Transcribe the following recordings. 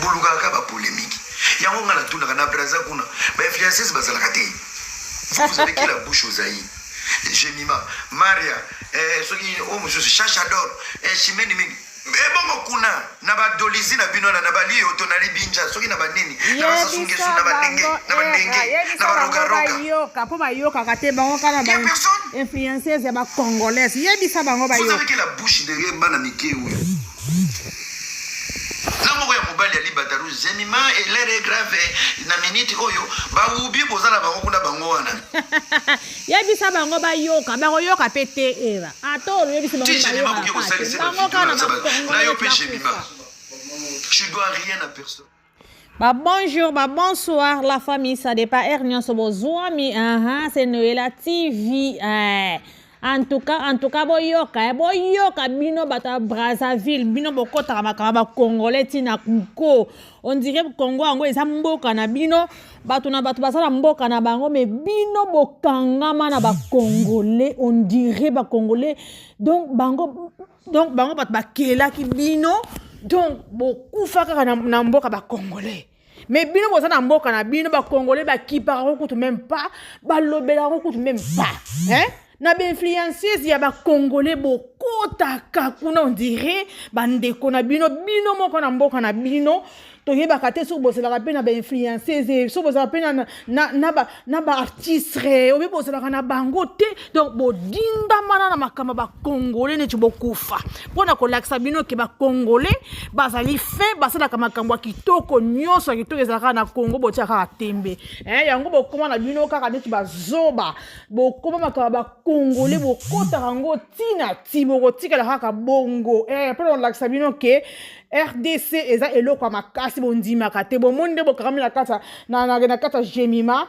Bolukaka kaka ba polemique. Yango nga natunaka na Brazza kuna ba influenceuse bazalaka te? Vous vous avez qui la bouche au Zaïre? Jemima, Maria, eh, soki oyo mosusu Chacha d'or, eh, Chimene mingi. Ebongo kuna na ba dolizi na bino na na ba liyoto na libinja soki na ba nini na ba sasu ngesu yebisa na ba ndenge bango na ba era ndenge na yebisa ba bango roga roga. bayoka mpo bayokaka te bango kaka Il y ba a personne. influenceuse ya ba congolaise yebisa bango Vous avez bayoka que la bouche derrière bana mike oyo. Na moko ya mobali ya libata rouge zemima et l'air est grave na minute oyo ba wubi boza na bango kuna bango wana. Yebisa bango bayoka bakoyoka pe te era ata oyebisi bango Ti Jemima bayokaka boke kaka te kosalisa ba bango video kaka na na ba na yo bacongolais pe Jemima. bakufa. Je dois rien à personne. Ba bonjour, ba bonsoir la famille, ça dépend heure nyonso bozwami. Aha, c'est Noëlla TV. Eh. En tout cas boyoka, eh, boyoka bino bato ya Brazzaville, bino bokotaka makambo ba Congolais tina nko. On dirait Congo yango eza mboka na bino, bato na bato baza na mboka na bango, mais bino bokangama na ba Congolais, on dirait ba Congolais. Donc bango donc bango bato bakelaki bino, donc bokufa kaka na, na mboka ba Congolais. Mais bino boza na mboka na bino ba Congolais bakipaka yango kutu même pas, balobelaka yango kutu même pas, hein? Na ba influenceuse ya ba Congolais bokotaka kuna on dirait bandeko na bino, bino moko na mboka na bino toyebaka te soki bozalaka pe na ba influenceuse, soki bozalaka pe na ba artiste, obi bozalaka na bango te. Donc bodindamana na makambo ya ba Congolais neti bokufa mpona kolakisa bino ke ba Congolais bazali fin, basalaka makambo ya kitoko nyonso ya kitoko ezalaka na Congo, botiaka kaka tembe. Eh, yango bokoma na bino kaka neti bazoba, bokoma makambo ya ba Congolais bokotaka yango ntina ti bokotikala kaka bongo. Eh, mpona kolakisa bino ke RDC eza eloko ya makasi, bondimaka te, bomoni nde bokangami na kati ya, na, na, na kati ya Jemima.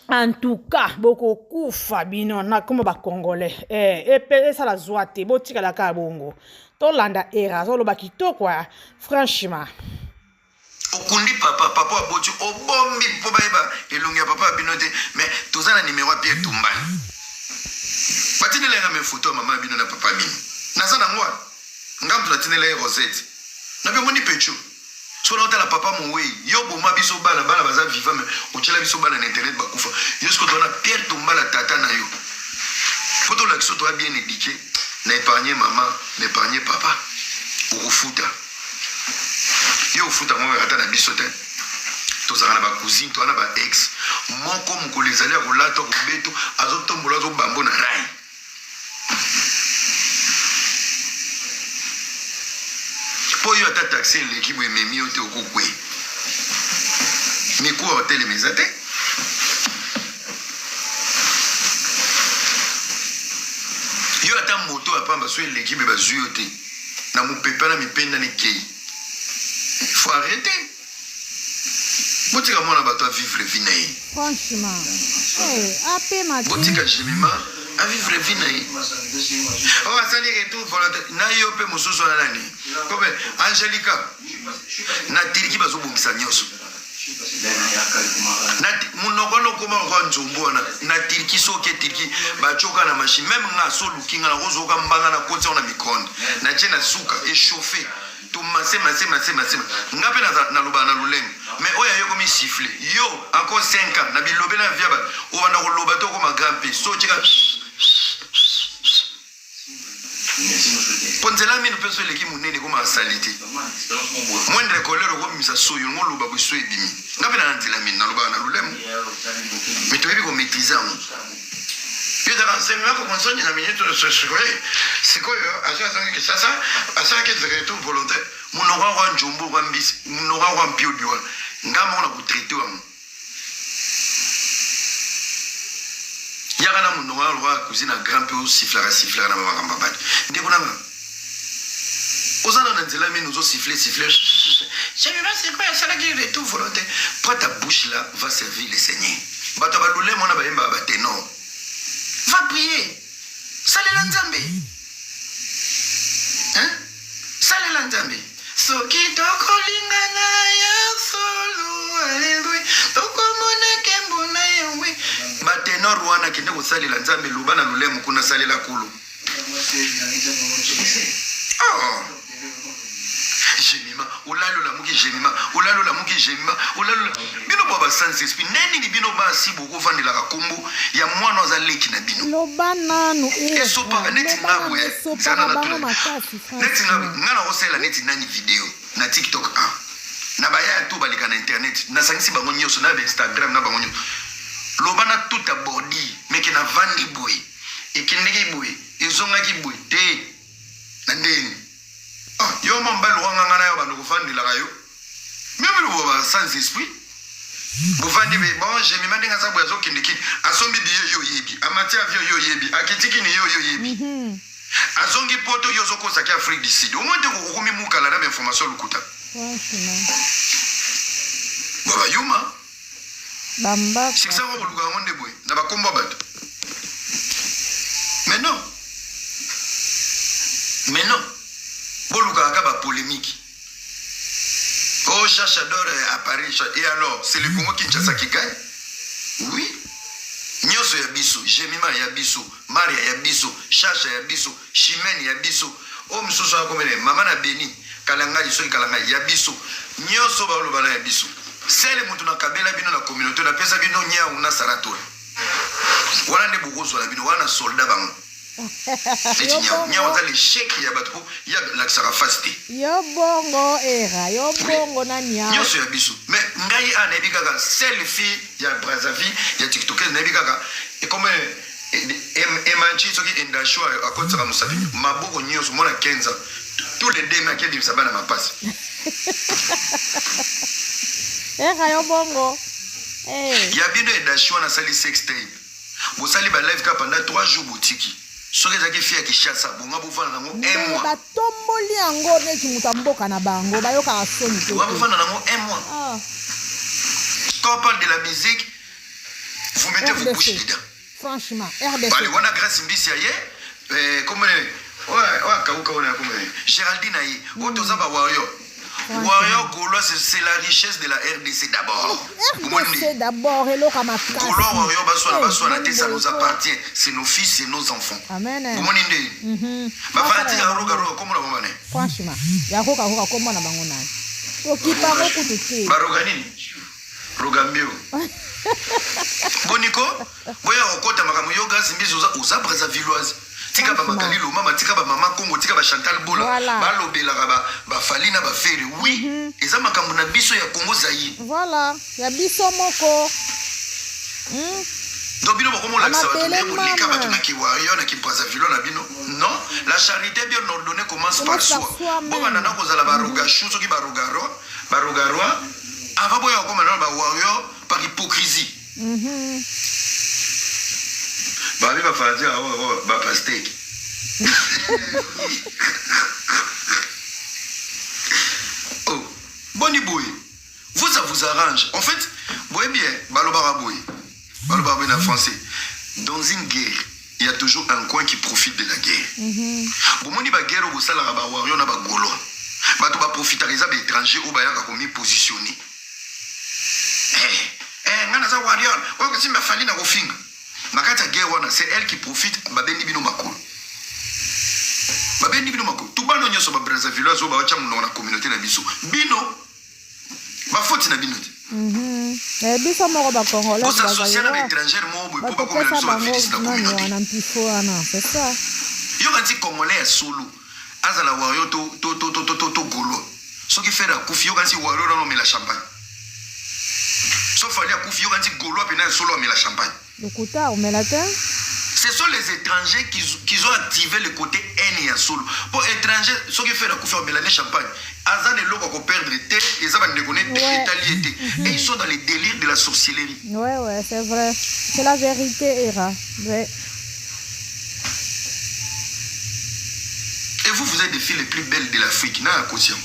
En tout cas, bokokufa bino na koma ba Congolais. Eh, epe esala zwa te, botikala kaka bongo. Tolanda era, azoloba kitoko, ah, franchement. Okundi papa, papa aboti, obombi po bayeba elongi ya papa bino te, mais toza na numéro ya Pierre Tumbani. Batindela nga mes photo ya mama bino na papa bino. Naza na ngwa. Ngamtu natindela ye Rosette. Na pe moni pecho. So na otala papa mowei, yo boma biso bana, bana baza vivant mais otiela biso bana na internet bakufa. Yo siko toza na Pierre Tumbala tata na yo. Po tolakisa toza bien éduqué, na épargner maman, na épargner papa. Okofuta. Yo ofuta ngo ata na biso te. Tozalaka na ba cousine, toza na ba ex. Moko mokolo ezali ya kolata kobeto, azotombola azobambo na rail. Po yo ata taxi eleki boye ememi yo te okokwe. Mikuwa otelema eza te. Yo ata moto ya pamba so eleki boye bazwi yo te. Na mopepe na mipenda na ekei. Faut arrêter. Botika mwana bato a vivre vie na ye. Franchement. Hey, apema te. Botika Jemima a vivre vie na ye. Oh, asali retour volontaire. Na yo pe mosusu wana nani? Kobe Angelica. Na Turquie bazobongisa nyonso. Na munoko wana okoma lokola nzombo wana. Na Turquie soki oke Turquie batyoka na machine. Meme nga so oluki nga nakozoka mbanga na koti yango na micro-ondes. Na tie na suka echauffe. To mase mase mase mase nga pe nalobaka na lolemo mais oyo aye komi siffler yo encore 5 ans na bilobela na vie ya bato obanda koloba te okoma grand pe so otika po nzela mino pe so eleki monene ekoma salite moindre colère okomimisa soyi olingo oloba boye soyi ebimi nga pe na nzela mino nalobaka na lolemo mais toyebi ko maîtriser yango. Yo ezalaka nsengo ya kokonsoni na minute oyo sikoyo sikoyo azwi azongi Kinshasa asalaki retour volontaire monoko yango ya njombo kwa mbisi monoko yango ya mpiodi wana nga moko na kotraite yango yaka na monoko yango lokola cousine ya grand mpe osiflaka siflaka na bamakambo ya bato ndeko na nga oza na na nzela mino ozo siffler siffler Jemima sikoyo asalaki retour volontaire prends ta bouche là va servir le Seigneur bato ya balulemo wana bayembaka ba ténor va prier salela nzambe hein? Salela nzambe soki tokolingana ya solo aleluya tokomona nkembo na yawe batenor wana kende kosalela nzambe loba na lolemo kuna salela kulu. Oh. Jemima, olali olamuki Jemima, olali olamuki Jemima, olali ola... Bino bwa ba sans esprit, nde nini bino basi bokovandelaka kombo ya mwana aza leki na bino? Loba nanu Esopaka neti loba nga nanu boye, esopaka zana na bango tuna. makasi Neti nga franchement. nga nakosalela neti nani video na TikTok ah. Na bayaya to baleka na internet, nasangisi bango nyonso na ba Instagram na bango nyonso. Loba na tuta bordi, meke na vandi boye. Ekendeki boye, ezongaki boye te. Na ndeni. Ah, yo mwa mobali lokola nga nga na yo bando kofandelaka yo. Meme lobo ba sans esprit. Bovandi be bon Jemima ndenge aza boye azokende kini asombi billet yo oyebi amati avion yo oyebi akiti kini yo yo oyebi mm -hmm. azongi poto yo ozokosa ki Afrique du Sud omoni te okomi mukala na ba information lokuta baba yuma Bambaka. Succès yango boluka yango nde boye na bakombo ya bato. Mais non. Mais non. Bolukaka kaka ba polemique. Oh, Chacha d'or à Paris. Et alors, c'est le Congo Kinshasa qui gagne? Oui. Nyonso ya biso, Jemima ya biso, Maria ya biso, Chacha ya biso, Chimène ya biso. Oyo mosusu akomele mama na Beni. Kalangayi soki kalangayi ya biso nioso baoloba na ya biso sele mutu na kabela bino na communaute na pesa bino niawu na saratola wana nde bokozwa na bino wana soldat bango neti niawu niawu aza l'echec ya bato po ye alakisaka face te yo bongo era yo bongo na niawu nioso ya biso mais ngai a nayebi kaka seule fille ya Brazzaville ya tiktokeuse nayebi kaka ekome Emanchi soki Endasho akotisaka mosapi maboko nyonso mwana 15 ans tous les deux mais akebimisa bana mapasi. Era yo bongo. Hey. Ya bino Endasho wana asali sex tape. Bosali ba live kaka pendant 3 jours botiki. Soki ezalaki fille ya Kinshasa bonga bovanda nango un mois. Batomboli yango neti moto ya mboka na bango bayokaka soni te. Bonga bovanda nango un mois. Ah. Quand on parle de la musique, vous mettez vos bouches dedans. Franchement, RDC. Allez, wana Grace Mbisi aye, eh, comme oyo akauka wana comme Géraldine aye, oyo toza ba warrior. Warrior Gaulois, c'est la richesse de la RDC d'abord. RDC d'abord, eloko makasi. Gaulois warrior baswana baswana te, ça nous appartient, c'est nos fils, c'est nos enfants. Amen. Bomoni nde. Ba fanatique ya roga roga komona bango nani? Franchement, ya roga roga komona bango nani? Tokipa ngo kutu te. Ba roga nini? Rogambio. Boni ko boya kokota makambo yo Grace Mbizi oza oza Brazzavilloise. Tika ba Magali Lomama, tika ba Mama Kongo, tika ba Chantal Bola, voilà. balobelaka ba ba Fally na ba Ferre. Oui, eza makambo na biso ya Congo Zaïre. Voilà, ya biso moko. Donc bino bokomolakisa bato Amabele nde boleka mama. bato na kiwario na kibrazzaville na bino. Non, la charité bien ordonnée commence par Commence par soi. soi-même. Bobanda na kozala ba rogachu soki ba rogaroi, ba rogaroi avant boya kokoma nano ba warrior par hypocrisie. Babi ba fanatique ba pastèque. Oh, boni boye. Vous ça vous arrange. En fait, boye bien, balobaka boye. Balobaka boye na français. Dans une guerre, il y a toujours un coin qui profite de la guerre. Bomoni ba guerre oyo bosalaka ba warrior na ba gaulois. Bato ba profitaka eza ba étranger oyo bayaka komi positionner. Eh, eh, nga naza warrior. Oyo kosimba Fally na kofinga. Na kati ya guerre wana, c'est elle qui profite, babendi bino makolo. Babendi bino makolo. Tubano nyonso ba Brazzavillois oyo baotya monoko na communauté na biso. Bino ba faute na bino te. Eh, biso moko ba congolais Bosassocia na ba étrangère moko boye mpo bakomela batopesa biso ba bango virus na nani communauté. wana mpifo wana c'est ça. Yoka nti congolais ya solo azala warrior to to to to to to, to gaulois. Soki Ferre akufi yoka nti warrior nano omela champagne. So Fally akufi yoka nti gaulois pena ya solo amela champagne. Lokuta omela te. Ce sont les étrangers qui ont activé le côté haine ya solo. Po étranger soki Ferre akufi amela ne champagne. Aza na eloko ya ko perdre te, eza ba ndeko ne te, etali ye te. Et ils sont dans les délires de la sorcellerie. Ouais, c'est vrai. C'est la vérité, Era. Ouais. Et vous, vous êtes des filles les plus belles de l'Afrique. Na conscient.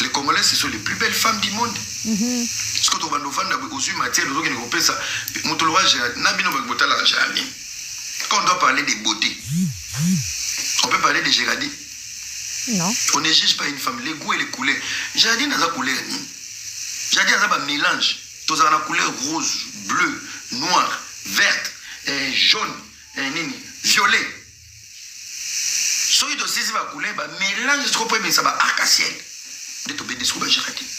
Les Congolais, ce sont les plus belles femmes du monde. Ce que tu vas ozwi matière ozokende kopesa moto lokola Gérald na bino bato botalaka Géraldine. Quand on doit parler de beauté, on peut parler de Géraldine. Non. On ne juge pas une femme, les goûts et les couleurs. Géraldine aza couleur nini? Géraldine aza ba mélange. Tozala na couleur rose, bleu, noir, verte, eh, jaune, eh, nini, violet. Soki tosisi ba couleur, ba mélange sikoyo po ebimisa ba arc-en-ciel. Nde tobendi siko ba Geraldine.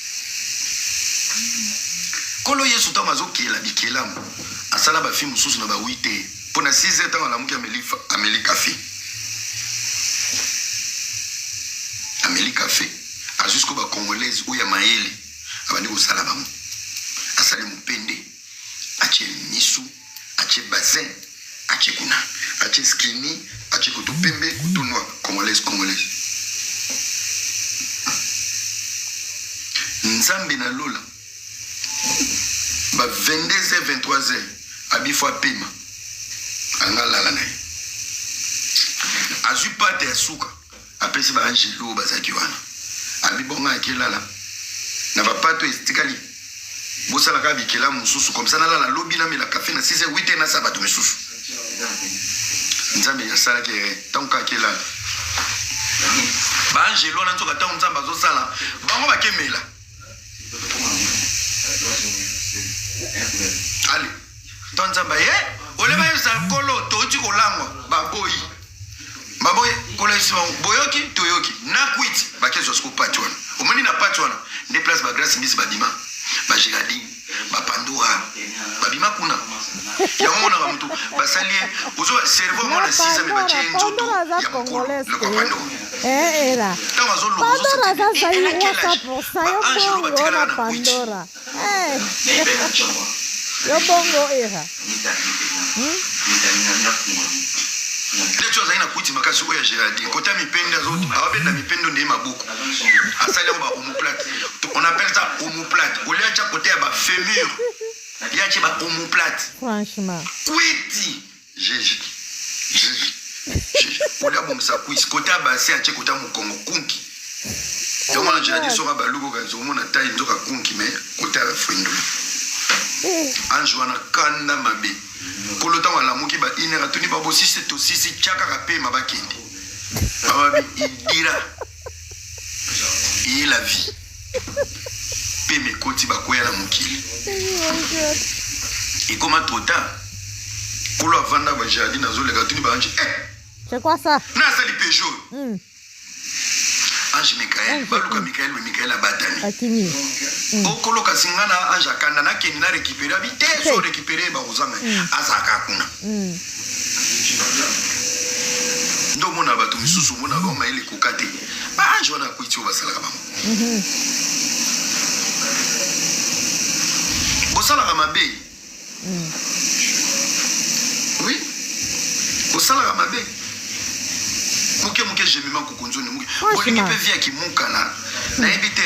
Nkolo Yesu ntango azokela bikelamu asala ba fille mosusu na ba 8 heures mpo na 6 heures ntango alamuki ameli, ameli kafe ameli kafe azwi siko ba congolaise oyo ya mayele abandi kosala bango asali mopende atie misu atie basin atie kuna atie skini atie koto pembe koto noir congolaise congolaise nzambe na lola ba 22h 23h abi fo apema anga alala na ye azwi pate ya suka Apesi ba anjelu oyo bazalaki wana, alobi, Bongo ngai nakelala na ba pato etikali, bosala kaka bikelamu mosusu, comme ça nalala lobi namela cafe na 6 heures 8 heures nasala bato misusu. Nzambe asalaki erreur ntango kaka akelala ba anjelu wana, nzoka ntango Nzambe azosala bango bakemela. Ale ntango Nzambe aye ole bayebisa Nkolo touti kolangwa, baboyi Baboye kolakisa bango boyoki toyoki na kwiti bakezwa siko pati wana omoni na pati wana nde place ba grace mbisi babima ba Geraldine ba Pandora babima kuna yango monaka motu basali ye ozo cerveau mwana sisa me batie ye nzoto ya mokolo lokwa Pandora eh, ntango azoloba Pandora aza ozosentir eh, elle a zaïrois quel âge 100% ba yo angelo bongo batikalaka na na kwiti Pandora eh. Yo bongo era. Hmm? Neti azali na kwiti makasi oyo ya Geraldine kota mipende awabenda mipende nde maboko asali yango ba omoplate on appelle ça omoplate olia atya kote ya ba femur ye atye ba omoplate Franchement. kwiti jeje jeje jeje olia abongisa kwisi kote ya base atye kote ya mokongo kunki yango wana Geraldine soki abaluki okanisa omona tai nzoka kunki mais kote ya fendulu ange wana kanda mabe nkolo ntango alamuki ba une heure atuni ba bosisi tosisi tya kaka pema bakende bababi idira eye la vie pema ekoti bakwea na mokili ekoma trop tard nkolo avanda ba jardin azoleka atuni ba ange eh C'est quoi ça? Na asali Peugeot. Ange Michael, baluka Michael, mais Michael abatami. Akimi. Okolo kasi nga na ange akanda nakende na récupérer abi te so récupérer bakozanga azalaka kuna. Nde omona bato misusu omona bango mayele ekoka te. Ba ange wana akwiti oyo basalaka bango. Bosalaka mabe. Oui, bosalaka mabe moke moke jemima kukunzoni moke bolingi mpe vie ya kimukala nayebi te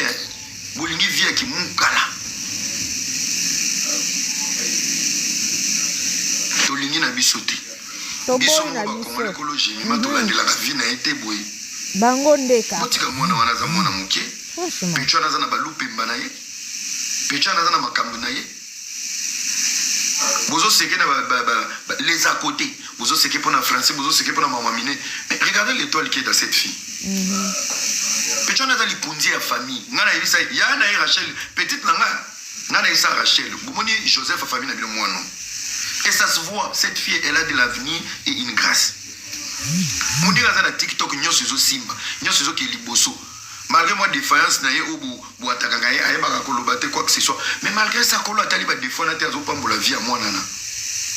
bolingi vie ya kimukala tolingi na biso te biso Toboyi na moko bakongole biso. kolo jemima tolandelaka vie na ye te boye Bango ndeka. botika mwana wana aza mwana moke Franchement. pecho wana aza na balupemba na ye pecho wana aza na makambo na ye Bozo seke na ba, ba, ba, ba, les à côté. Bozo seke pour na français, bozo seke pour na maman mine. Mais regardez l'étoile qui est dans cette fille. Mm -hmm. Pecho na lipunzi ya famille. Nga na yebisa ya na ye Rachel, petite na nga. Nga na yebisa Rachel. Bomoni Joseph famille na bino mwana. Et ça se voit, cette fille, elle a de l'avenir et une grâce. Mundinga aza na TikTok nyonso ezosimba, nyonso ezokende liboso. Malgre mwa defaillance na ye oyo bo bo attaquaka ye ayebaka koloba te quoi que ce soit mais malgre ça kolo atali ba defaut wana te azo pambola vie ya mwana na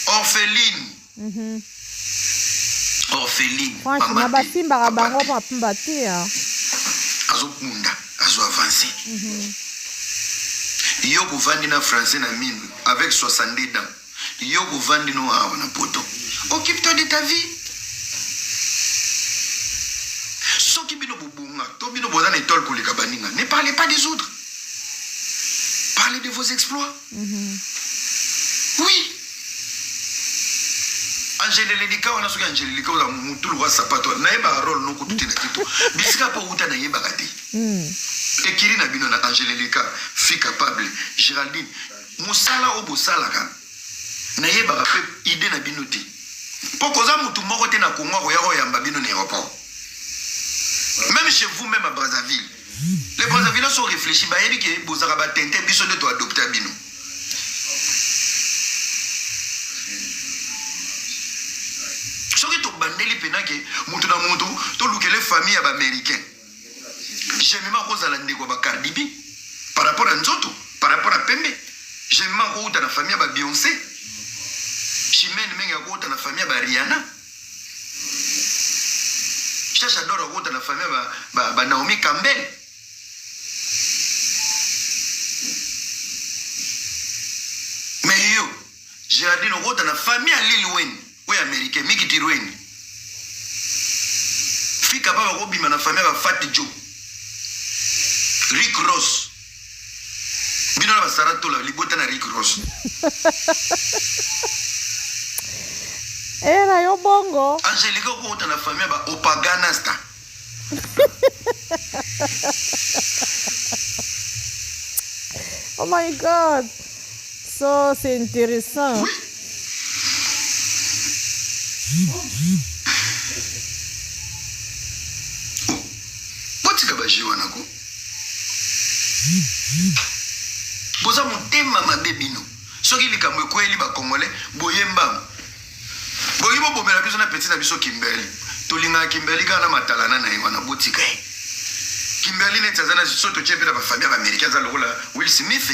orpheline orpheline Franchement, mama te basimbaka papa bango te mapumba te hein. azo bunda azo avance yo kovandi na français na minu avec 62 dents Yo kovandi no awa na poto. Occupe toi de ta vie. Soki bino bobonga to bino boza na étoile koleka baninga, ne parlez pas des autres. Parlez de vos exploits. Oui. Angelelika wana soki Angelelika oza mutu lokola sapato nayebaka role no kutu te na tito bisika mpo outa nayebaka te ekili na bino na Angelelika fille capable Géraldine Musala oyo bosalaka nayebaka pe idee na bino te po koza mutu moko te na Congo akoya koyamba bino na aeroport meme chez vous meme à Brazzaville les Brazzavillois sont réfléchis bayebi ke bozalaka ba tintin biso nde to adopta bino soki tobandeli pena ke mutu na mutu tolukele famille ya ba américain. Jemima akozala ndeko ya ba Cardi B par rapport ya nzoto, par rapport ya pembe. Jemima akouta na famille ya ba Beyoncé. Chimène Menge akouta na famille ya ba Rihanna. Chacha Dor akouta na famille ya ba, ba, ba Naomi Campbell. Mais yo, Geraldine okota na famille ya Lil Wayne oyo américain Mickey Tirweni. Fika pa bakobima na famille ya ba Fat Joe. Rick Ross. Bino na ba Sarah Tola libota na Rick Ross. Era yo bongo. Angelica okota na famille ya ba Opaganasta. Oh my God. So c'est intéressant. Oui. Botika ba jeu wana ko. Boza motema mabe bino. Soki likambo ekweyeli ba congolais boye mbangu. Bolingi bobomela biso na petit na biso Kimberly. Tolingaka Kimberly kaka na matalana na ye wana botika ye. Kimberly neti aza na so totie mpe na ba famille ya ba américain aza lokola Will Smith.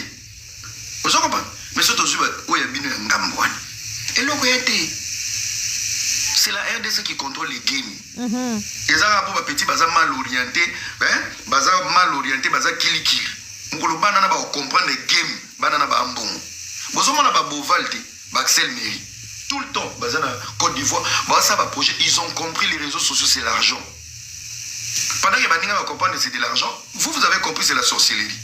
Ozo comprendre? Mais so tozwi ba oyo ya bino ya ngambo wana. Eloko ya te. C'est la RDC qui contrôle les games. Mm -hmm. Eza kaka po ba petit baza mal orienté, hein? Baza mal orienté, baza kilikili. Mokolo bana na ba comprendre game, bana na ba mbongo. Bozomona ba boval te. Ba Axel Meri tout le temps baza na Cote d'Ivoire baza ba projet ils ont compris les réseaux sociaux c'est l'argent pendant que baninga ba comprendre c'est de l'argent vous vous avez compris c'est la sorcellerie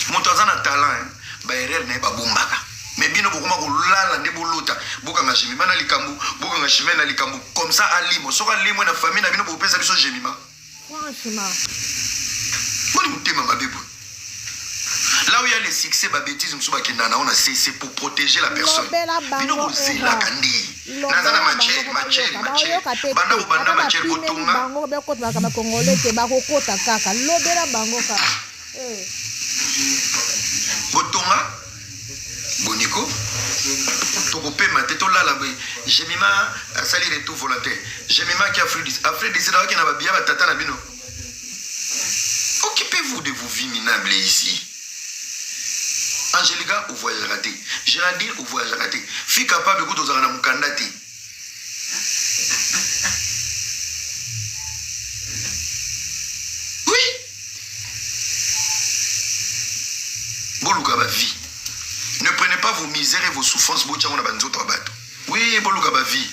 moto aza na talent hein? ba erreur na ye babombaka mais bino bokoma kolala nde bolota bokanga jemima na likambo bokanga chimene na likambo comme ça alimo soki alimwe na famille na bino bopesa biso jemima Franchement. Boni motema mabe boye. Là où il y a les succès, ba bêtises mosusu bakenda na na CC pour protéger la personne. Bino bozelaka nde. Naza na matière, matière, matière. Banda bobanda matière botonga. Bango bakota ba congolais te bakokota kaka. Lobela bango kaka. Eh. Botonga boniko tokopema te tolala boye jemima asali retour volontaire jemima ki afrique afrique du sud awaki na babiya batata na bino occupez-vous de vos vies minables ici angelica ovoyageaka te géraldine ovoyageaka te fi capable kutu ozalaka na mokanda te oui Boluka ba vie. Ne prenez pas vos misères et vos souffrances botia yango na ba nzoto ya bato. Oui, boluka ba vie.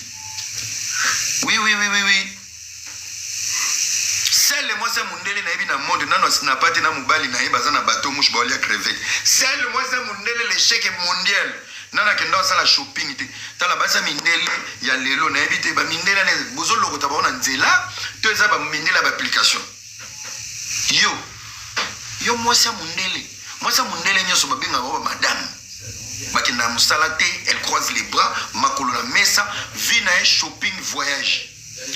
Oui, oui, oui, oui, oui. Sele mwasi ya mundele nayebi na monde nano asnapa te na mobali na ye baza na bateau mouche baolia crevette. Sele mwasi ya mundele l'échec mondial. Nano akenda asala shopping te. Tala basi ya mindele ya lelo nayebi te ba mindele bozolokota bango na nzela to eza ba mindele ya ba application. Yo yo mwasi ya mundele mwasi ya mundele nyonso babengaka bango ba madame bakendaka mosala te elle croise les bras makolo na mesa vie na ye shopping voyage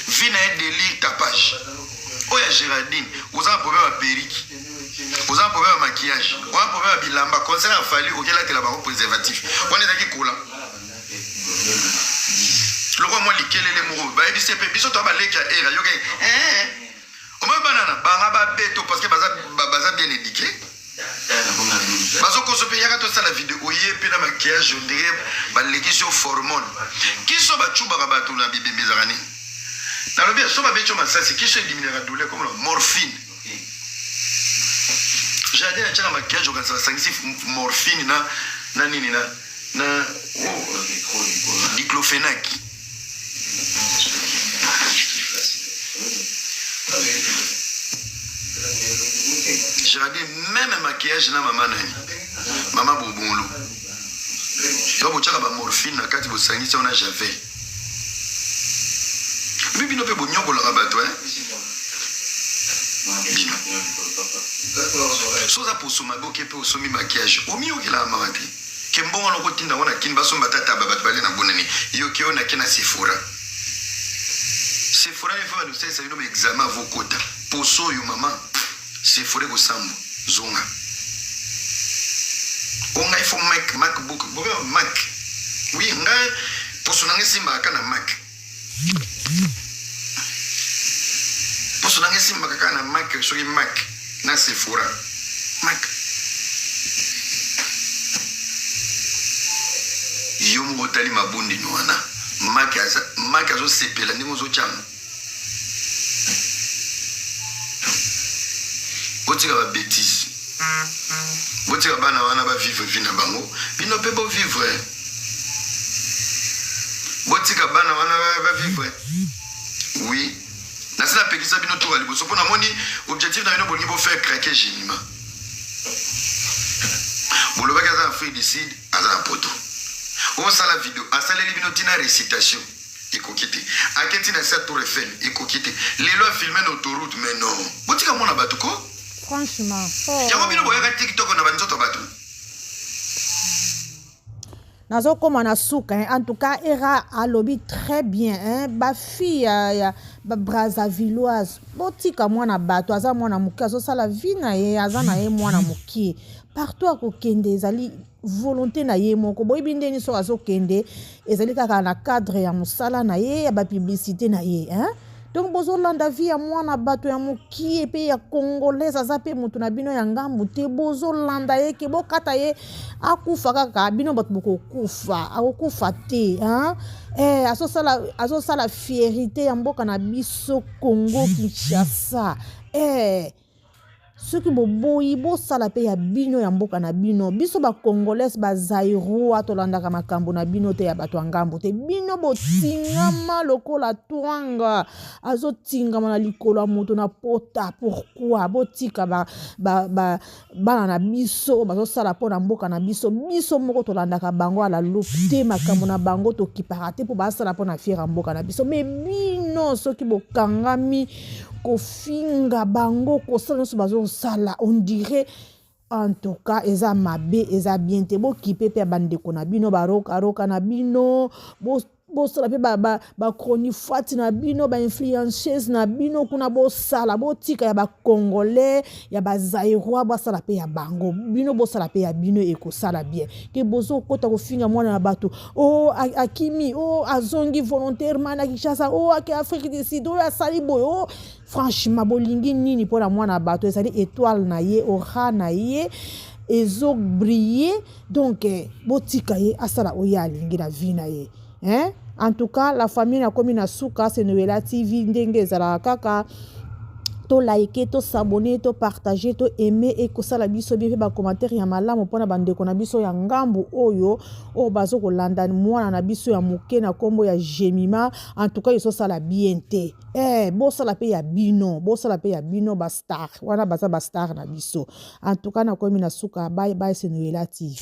vie na ye delire tapage oyo ya Geraldine oza na problème ya perruque oza na problème ya maquillage oza na problème ya bilamba concert ya Fally okelatela bango préservatif wana ezalaki kola lokola mwa likelele moko bayebisi mpe biso toya baleki ya era yoke eh, omoni bana na banga babeto parce que baza, baza bien éduqué bazokoso mpe yaka tosala video oye mpe na maquillage ondire balekisi yo formone kiso bacubaka bato na bibembe ezalaka nini nalobi so babeti yo masasi kiso ediminaka douleur comme morphine jardin atiaka maquillage okanisa basangisi morphine na na nini na na oh, diclofenac Géraldine meme maquillage na mama nani mama bobonlo yo botyaka bamorphine na kati bosangisi yango na javel mi bino mpe bonyokolaka bato eh? bino so oza poso mabe oke mpe osombi maquillage omiyokelaka mawa te Ke mbongo wana okotinda yango na kin basomba ata taba bato balia na bonane yo ke oyo na ke na sephora sephora il faut banosalisa bino ba examen avo okota poso oyo mama sephora ekosambwa zonga o ngai fo mac macbook bobe mac oui ngai poso na ngai esimbaka na mac poso na. Nasimbaka kaka na Mac, soki Mac na Sephora. Mac. Yo moko otali mabundi no wana. Mac aza Mac azosepela ndenge ozotya yango. Botika ba bêtises. Botika bana wana ba vivre vie na bango. Bino pe bo vivre. Botika bana wana ba vivre. Oui. Nasi napekisa bino tour ya liboso mpo namoni objectif na bino bolingi bo faire craquer Jemima. Bolobaki aza na Afrique du Sud, aza na poto. Osala video, asaleli bino tina récitation. Ekoki te. Ake tina sa Tour Eiffel, ekoki te. Lelo a filmer na autoroute, mais non. Botika mona bato ko. Franchement. Oh. Yango bino boyaka TikTok na banzoto bato. Nazokoma na suka hein. En tout cas Era alobi très bien hein. Ba fille ya, ya ba Brazzavilloise botika mwana bato aza mwana moke azosala vie na ye aza na ye mwana moke partout akokende ezali volonté na ye moko boyebi nde nini soki azokende ezali kaka na cadre ya mosala na ye ya bapublicité na ye hein? Donc bozolanda vie ya mwana bato ya mokie mpe ya congolaise aza mpe moto na bino ya ngambu te bozolanda ye ke bokata ye akufa kaka bino bato bokokufa akokufa te hein? Eh, azosala azosala fierité ya mboka na biso congo kinshasa eh, Soki boboyi bosala pe ya bino ya mboka na bino. Biso ba congolais ba zairois tolandaka makambo na bino te ya bato ya ngambo te. Bino botingama lokola twanga azotingama na likolo ya moto na pota. Pourquoi botika ba, ba, ba, bana na biso bazosala mpo na mboka na biso. Biso moko tolandaka bango ala loupe te, makambo na bango tokipaka te mpo basala mpo na fiere ya mboka na biso. Me bino soki bokangami kofinga bango kosala nyonso bazosala on dirait en tout cas eza mabe eza bien te bokipe mpe ya bandeko na bino barokaroka na bino bosala mpe bachronifuati ba, ba na bino bainfluenceuse na bino kuna bosala botika ya bacongolais ya bazairois basala mpe ya bango bino bosala mpe ya bino ekosala bien ke bozokota kofinga mwana na bato o oh, akimi o oh, azongi volontairement na kinshasa o oh, ake afrique du sud oyo asali boye o franchement bolingi nini mpo na mwana bato ezali étoile na ye ora na ye ezobrille donc eh, botika ye asala oyo alingi na vie na ye hein? En tout cas la famille nakomi na suka c'est Noela TV ndenge ezalaka kaka to like to s'abonner to partager to aimer ekosala biso bien mpe bacommentaire ya malamu mpona bandeko na biso ya ngambu oyo oyo bazo kolanda mwana na biso ya moke na nkombo ya Jemima en tout cas ezosala bien te eh, bosala mpe ya bino bosala mpe ya bino bastar wana baza bastar na biso en tout cas nakomi na suka bye bye c'est Noela TV.